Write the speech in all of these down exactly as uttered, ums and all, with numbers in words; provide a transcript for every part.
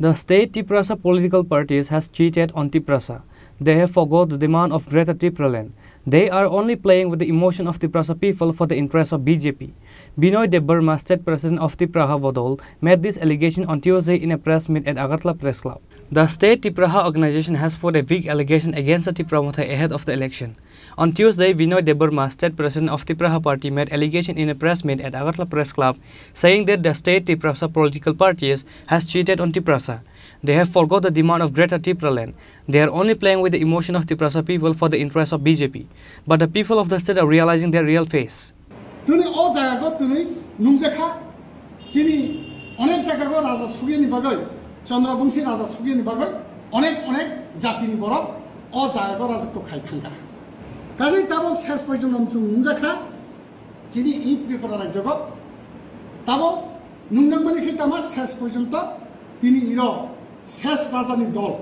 The state Tiprasa political parties has cheated on Tiprasa. They have forgot the demand of Greater Tipraland. They are only playing with the emotion of Tiprasa people for the interest of B J P. Binoy Debbarma, state president of Tipraha Bodol, made this allegation on Tuesday in a press meet at Agartala Press Club. The state Tipraha organization has put a big allegation against the Tipra Motha ahead of the election. On Tuesday, Binoy Debbarma, state president of Tipraha party, made allegation in a press meet at Agartala Press Club, saying that the state Tiprasa political parties has cheated on Tiprasa. They have forgot the demand of Greater Tipraland. They are only playing with the emotion of Tiprasa people for the interest of B J P. But the people of the state are realizing their real face. Tini o jaga go tini nungjakha, chini onek jaga go raja sugiyani bagoi, Chandra Bongsi raja sugiyani bagoi, onek onek jatini borok o jaga go rajotw khai thangkha. Kajai tabok ses porjonto chwng nungjakha, chini i Tripura rajyo go tabok nungjak mani khe tama ses porjonto tini iro ses rajani dol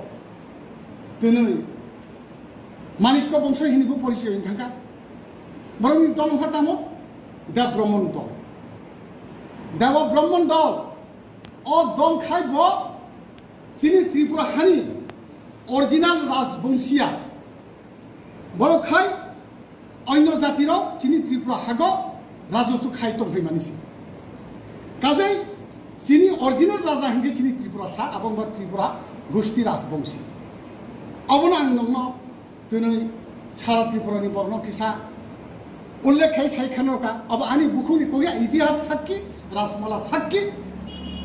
tini Manikya Bongso hini bo porichoi wng thangkha. Borokni dol wngkha tamo Debbrahman dol. Debbrahman dol. O dol khai bo chini Tripura hani original Rajbongsiya. Borok khai onyo jatirok chini Tripura hago rajotw khai tongphai mani se. Kajai chini original raja hingke chini Tripura sa, abo wngkha Tripura Gusti Rajbongsi. Abono ang nokno twnwi sara Tripura ni borokno kisa ullekh khai sai khano ka, abo ani bukhukni kogya itihas sakki, Rajmala sakki,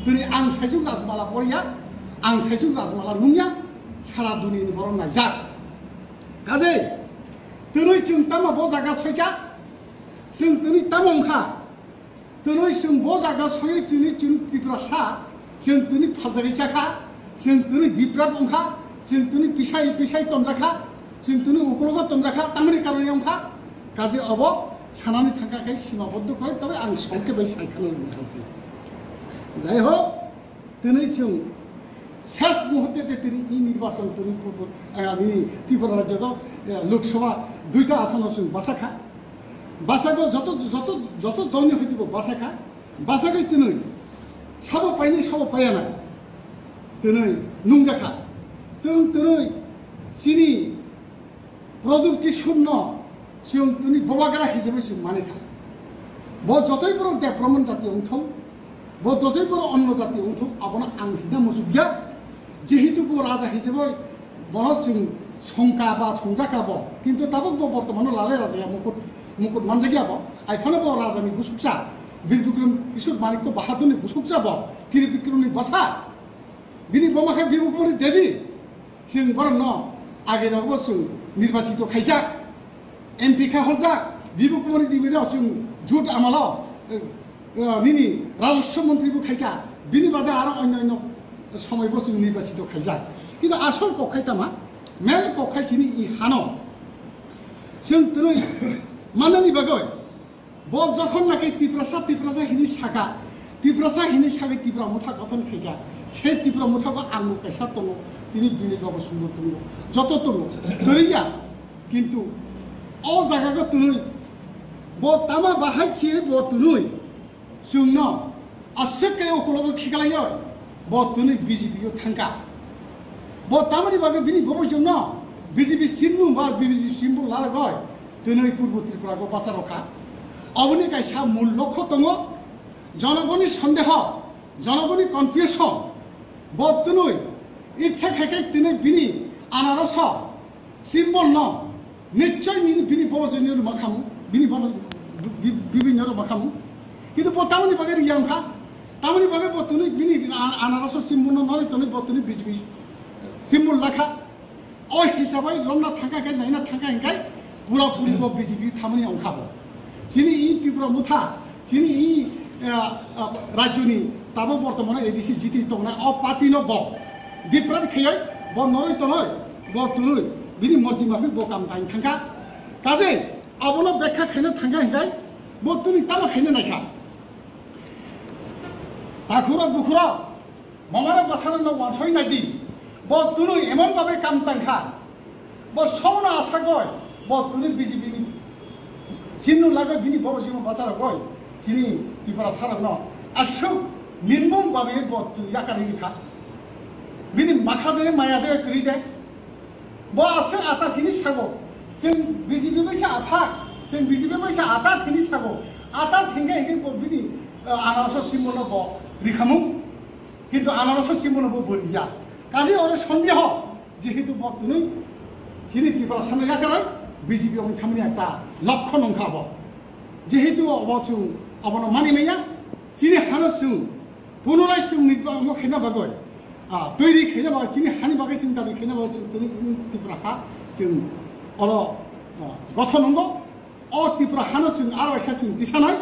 twnwi ang saisuk Rajmala poriya, ang saisuk Rajmala nungya, sara duniani borok naijak. Kajai twnwi chwng tamo bo jaga soika, chwng twnwi tamo wngkha, twnwi chwng bo jaga soiwi chwngni chwng Tiprasa, chwng twnwi phaljagwi chakha, chwng twnwi diprap wngkha, chwng twnwi pisai pisai tonjakha, chwng twnwi ukologo tonjakha, tamni karone wngkha, kajai obo sanani thangkha khe sima boddo kore, tobe ang songke bai sai khano wngkha se. Jai hok, tini chwng ses muhurte te tini i nirbachon tini purbo, eh, nini Tripura rajyo do, eh, Lok Sabha duita asono chwng bachakha. Bachagwi joto, joto, joto dolni hwitwi bo bachakha. Bachagwi tini sabo paini sabo paiya nai. Tini nungjakha. Tini, tini chini Pradyot Kishore no chwng tini bubagra hisabe chwng mani kha. Bo jotoi borok Debbarman jati wngthok, bo jotoi borok onno jati wngthok, abono ang hina muchukya. Jehetu bo raja hisabe bono chwng songka ba songjaka bo, kintu tabuk bo bortomano lalai raja ya mukut, mukut manjakya bo. Aiphano bo raja ni busuksa, Bir Bikram Kishore Manikya Bahadur ni busuksa bo, Kir Bikram ni bwsa. Bini buma khe Bibhu Kumari Devi, chwng borokno age rogo chwng nirbachito khaijak, M P kha hokjak, Bibhu Kumari Devi rok chwng jut amalo, eh, eh, nini rajaswa montri bo khaikha, bini bade aro onyo onyo somoi bo chwng nirbachito khaijak. Kintu asol kok khai tama, mel kok khai chini i hano. Chwng twnwi manani bagwi, Bo jokhon naki Tiprasa, Tiprasa hini saka, Tiprasa hini saka Tipra Motha gothon khaika, se Tipra Motha bo ang bo kaisa tongo, tini bini jogo sumbo tongo, joto tongo, kwrwi ya. Kintu o jaga go twnwi, bo tama bahai khe bo twnwi, chwngno aswk khe o kologo khiklaiyo, bo twnwi B J P o thangka. Bo tamoni bagwi bini bobo chwngno B J P simnu ba B J P symbol laragoi. Twnwi Purbo Tripura go basa rokha. Oboni kaisa mul lokho tongo, jonogoni sondeho, jonogoni confusion. Bo twnwi ichha khai khai twnwi bini anaraso symbol no nichoi nini bini bobo joni ruma khamu, bini bobo bi-, bi-, bibinyo ruma khamu. Kintu bo tamoni bagwi riyang kha, tamoni bagwi bo twnwi bini an-, anaraso symbol no nori twnwi bo twnwi B J P symbol lakha. O hisabai romna thangkha khe, naina thangkha hingkhe pura puri bo B J P thamani ongkha bo. Chini i Tripura Motha, chini i, ah, ah, rajyoni tabuk bortomano A D C jiti tongnai o party no bo dipran kheyoi bo noroi tonoi bo twnwi bini morji maphi bo kam kain thangkha. Kaje abono bekha khaina thangkha hingkhe bo twnwi tamo khaina naikha. Takhuro bukhuro Mongara bwsarokno wansoi nai di. Bo twnwi emon babe kam tangkha. Bo sono asagoi, bo twnwi B J P ni chimnu lagoi bini bobo chimno bwsarogoi. Chini Tiprasarokno aswk minmung babe bo twnwi yakarwi rikha. Bini makha de maya de kwrwi de. Bo aswk ata thini sago. Chwng B J P bai sa aphak, chwng B J P bai sa ata thini sago. Ata thingkhe hingkhe bo bini, uh, anarso simono bo rikhamung. Kintu anarso simono bo boriya. Kaje ore sondeho, jehetu bo tunui chini Tiprasano yakaroi B J P ong thamni ekta lokho nongkha bo. Jehetu obo chwng obono mani maya, chini hano chwng punorai chwng ni omo khaina bagoi, ah, toiri khaina bagoi, chini hani bagoi chwng dabi khaina bagoi chwng tini Tripura ha chwng oro, ah, gothon wngo. O Tripura hano chwng aro waisa chwng tisanai,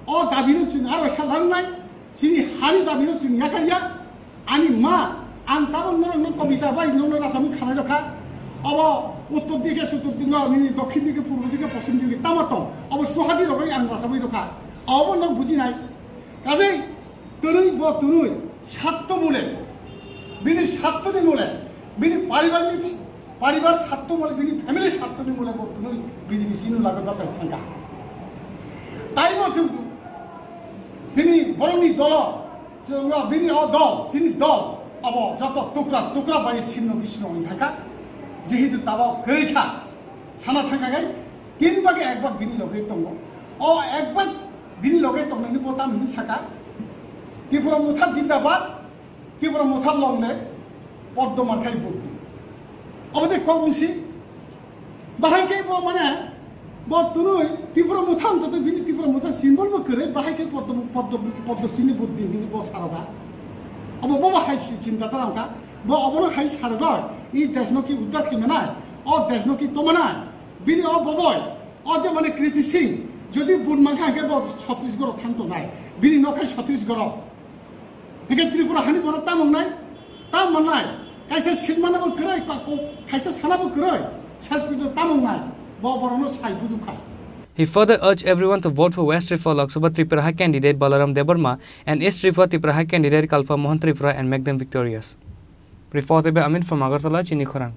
o dabino chwng aro waisa langnai, chini hani dabino chwng yakarya. Ani ma, ang tabok norokno kobita bai norokno rasamung khanai rokha. Obo uttor dike sutur dino, nini dokhin dike, purbo dike, poschim dike tamo tong. Obo suhadi rogoi ang rasamui rokha. Obo nok bujinai. Kaje tunui bo tunui satto mule, bini satto ni mule, bini paribar ni, paribar satto mule, bini family satto ni mule bo tunui B J P sinu laga basai thangka. Tai bo tu tini boroni dolo, chwngno bini o dol, chini dol, abo joto tukra tukra bai sinno bisino wng thangka. Jehetu tabo kwrwi kha, sana thangka gai, tin bagi ek bag bini loge tongo. O ek bag bini loge tongnani bo tam hini saka, Tipra Motha jindabad, Tipra Motha longle, Poddo Markhai buddhi. Abo de kok wngsi, bahai khe bo mane, bo tunui Tipra Motha wngtotwi bini Tipra Motha symbol bo kwrwi, bahai khe Poddo, Poddo, Poddo sini buddhi bini bo saroga. Abo bo bahai si chinta ta wngkha, bo obono hai saroga, i deshno ki uddar khai manai, o deshno ki tomanai, bini o boboi, o je mane Kriti Singh, jodi bun mankha hingke bo Chhattisgarh thang tongnai, bini nok hai Chhattisgarh. Hingke Tripura hani borok tamung nai, tam manai, kaisa silmana bo kwrwi, ka-, ko-, kaisa sana bo kwrwi, sas pido tamung nai, bo borokno sai buju kha. He further urged everyone to vote for West Tripura Lok Sabha Tripura High candidate Balaram Debbarma and East Tripura Tripura High candidate Kalpa Mohan Tripura and make them victorious. Reported by Amin from Agartala, Chini Khorang.